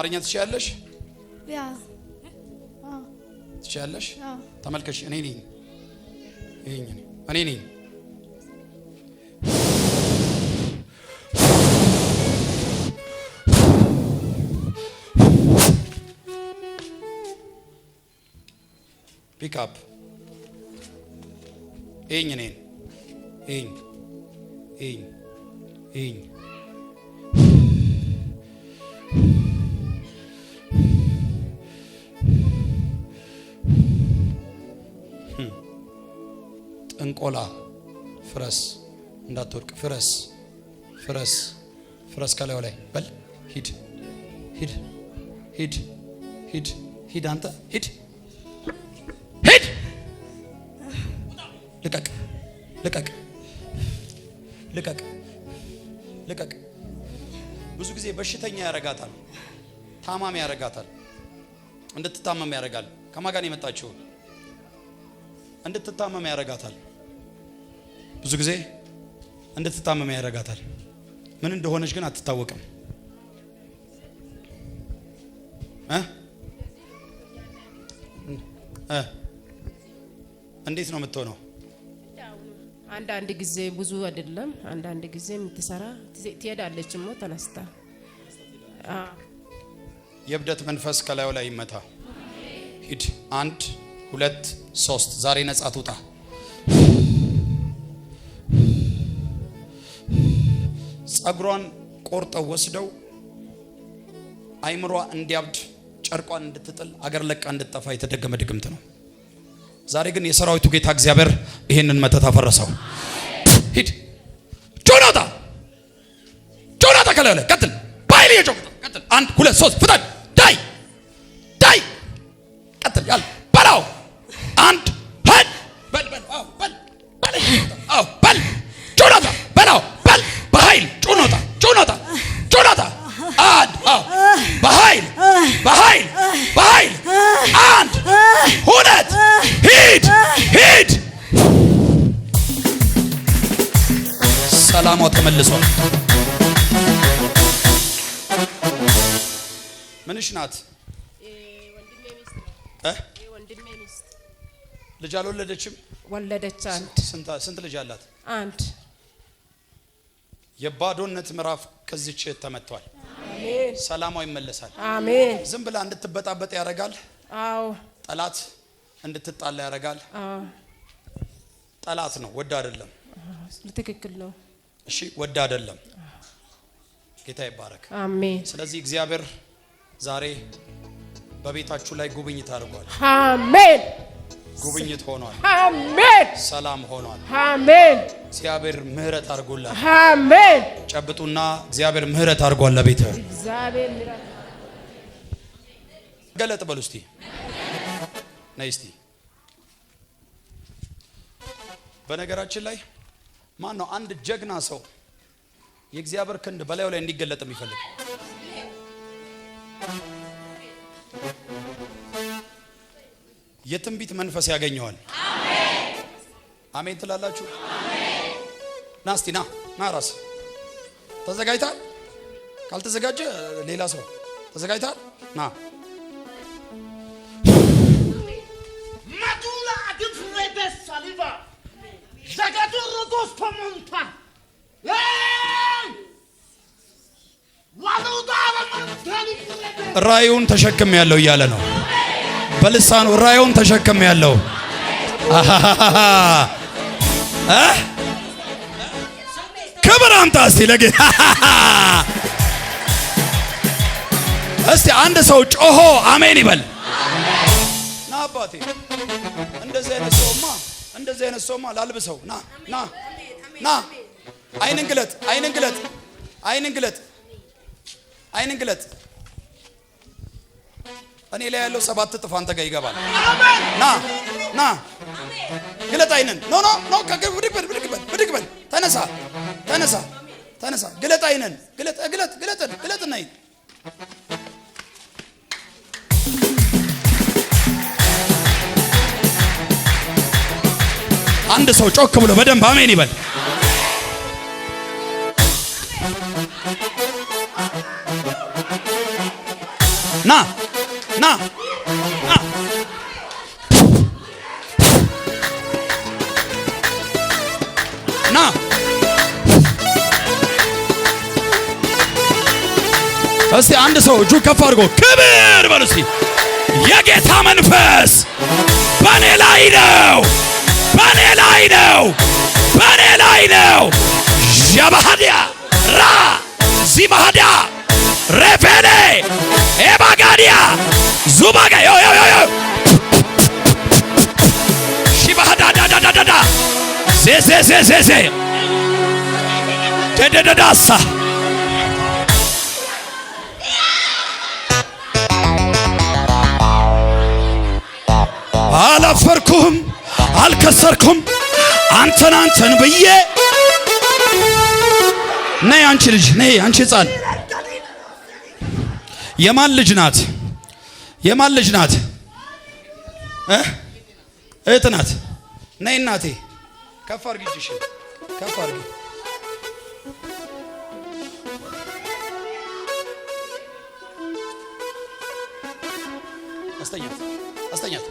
አማርኛ ትችያለሽ? Yeah። ትችያለሽ? አዎ። ተመልከሽ፣ እኔ ነኝ። ይኸኝ እኔ ነኝ። Pick up። ይኸኝ፣ እኔን ይኸኝ፣ ይኸኝ፣ ይኸኝ። ጥንቆላ ፍረስ፣ እንዳትወድቅ ፍረስ፣ ፍረስ፣ ፍረስ። ከላዩ ላይ በል። ሂድ፣ ሂድ፣ ሂድ፣ ሂድ፣ ሂድ፣ አንተ ሂድ፣ ሂድ፣ ልቀቅ፣ ልቀቅ፣ ልቀቅ፣ ልቀቅ። ብዙ ጊዜ በሽተኛ ያረጋታል፣ ታማሚ ያረጋታል፣ እንድትታመም ያረጋል። ከማን ጋር ነው የመጣችው? እንድትታመም ያረጋታል። ብዙ ጊዜ እንድትታመም ያረጋታል። ምን እንደሆነች ግን አትታወቅም እ እ እንዴት ነው የምትሆነው? አንዳንድ ጊዜ፣ ብዙ አይደለም። አንዳንድ ጊዜ የምትሰራ ትሄዳለች ሞ ተነስታ። የእብደት መንፈስ ከላዩ ላይ ይመታ። ሂድ። አንድ፣ ሁለት፣ ሶስት። ዛሬ ነጻ ትውጣ። ጸጉሯን ቆርጠው ወስደው አይምሯ እንዲያብድ፣ ጨርቋን እንድትጥል፣ አገር ለቃ እንድትጠፋ የተደገመ ድግምት ነው። ዛሬ ግን የሰራዊቱ ጌታ እግዚአብሔር ይሄንን መተት አፈረሰው። ሂድ ጆናታ፣ ጆናታ ከላዩ ላይ። ቀጥል፣ በኃይል እየጮህ ቀጥል። አንድ፣ ሁለት፣ ሶስት፣ ፍጠን። ዳይ ዳይ፣ ቀጥል። ያል በላው። አንድ ሂድ፣ በል በል፣ አዎ በል በል፣ አዎ በል፣ ጆናታ በላው፣ በል በኃይል ጆናታ፣ ጆናታ፣ ጆናታ። አንድ፣ አዎ በኃይል፣ በኃይል፣ በኃይል። አንድ፣ ሁለት፣ ሂድ፣ ሂድ። ሰላሟ ተመልሷል። ምንሽ ናት እ? ወንድሜ ሚስት። ልጅ አልወለደችም? ወለደች፣ አንድ። ስንት ስንት ልጅ አላት? አንድ። የባዶነት ምዕራፍ ከዚች ተመቷል። አሜን። ሰላሟ ይመለሳል። አሜን። ዝም ብላ እንድትበጣበጥ ያደርጋል። ጠላት እንድትጣላ ያደርጋል። ጠላት ነው፣ ወዶ አይደለም። ትክክል ነው። እሺ፣ ወዶ አይደለም። ጌታ ይባረክ። አሜን። ስለዚህ እግዚአብሔር ዛሬ በቤታችሁ ላይ ጉብኝት አድርጓል። አሜን። ጉብኝት ሆኗል። አሜን። ሰላም ሆኗል። አሜን። እግዚአብሔር ምሕረት አድርጎላል። አሜን። ጨብጡና እግዚአብሔር ምሕረት አድርጓል ለቤትህ። እግዚአብሔር ምሕረት ገለጥ በሉ እስቲ፣ ነይ እስቲ። በነገራችን ላይ ማን ነው አንድ ጀግና ሰው የእግዚአብሔር ክንድ በላዩ ላይ እንዲገለጥ የሚፈልግ? የትንቢት መንፈስ ያገኘዋል። አሜን ትላላችሁ? ና እስቲ፣ ና ና፣ ራስ ተዘጋጅታል? ካልተዘጋጀ ሌላ ሰው ተዘጋጅታል? ና። Madula adifrede saliva. Zagaduro pamonta. Hey! Waluda mantali frede. ራእዩን ተሸክም ያለው እያለ ነው። በልሳኑ ራእዩን ተሸክም ያለው እ ክብር አምጣ እስቲ ለጌታ። እስቲ አንድ ሰው ጮሆ አሜን ይበል። ና አባቴ፣ እንደዚህ አይነት ሰውማ፣ እንደዚህ አይነት ሰውማ ላልብሰው። ና ና ና፣ አይንን ግለጥ፣ አይንን ግለጥ፣ አይንን ግለጥ፣ አይንን ግለጥ። እኔ ላይ ያለው 7 እጥፍ አንተ ጋር ይገባል። ና ና፣ ግለጥ አይንን። No, no, no፣ ብድግ በል፣ ብድግ በል፣ ብድግ በል። ተነሳ፣ ተነሳ፣ ተነሳ። ግለጥ አይንን፣ ግለጥ፣ ግለጥ፣ ግለጥ፣ ግለጥ። ነይ። አንድ ሰው ጮክ ብሎ በደንብ አሜን ይበል። ና ና ና። ና። እስቲ አንድ ሰው እጁ ከፍ አድርጎ ክብር በሉ እስቲ። የጌታ መንፈስ በኔ ላይ ነው፣ በኔ ላይ ነው፣ በኔ ላይ ነው። ዣባሃዲያ ራ ዚባሃዲያ ሬፌኔ ኤባጋዲያ ዙባጋ ዮ ዮ ዮ ዮ ሺባሃዳዳዳዳዳ ዜዜዜዜዜ ደደደዳሳ። አላፈርኩም፣ አልከሰርኩም አንተን አንተን ብዬ። ነይ አንቺ ልጅ፣ ነይ አንቺ ሕፃን። የማን ልጅ ናት? የማን ልጅ ናት? እ እህት ናት። ነይ እናቴ፣ ከፍ አድርጊ እጅሽን ከፍ አድርጊ። አስተኛት፣ አስተኛት።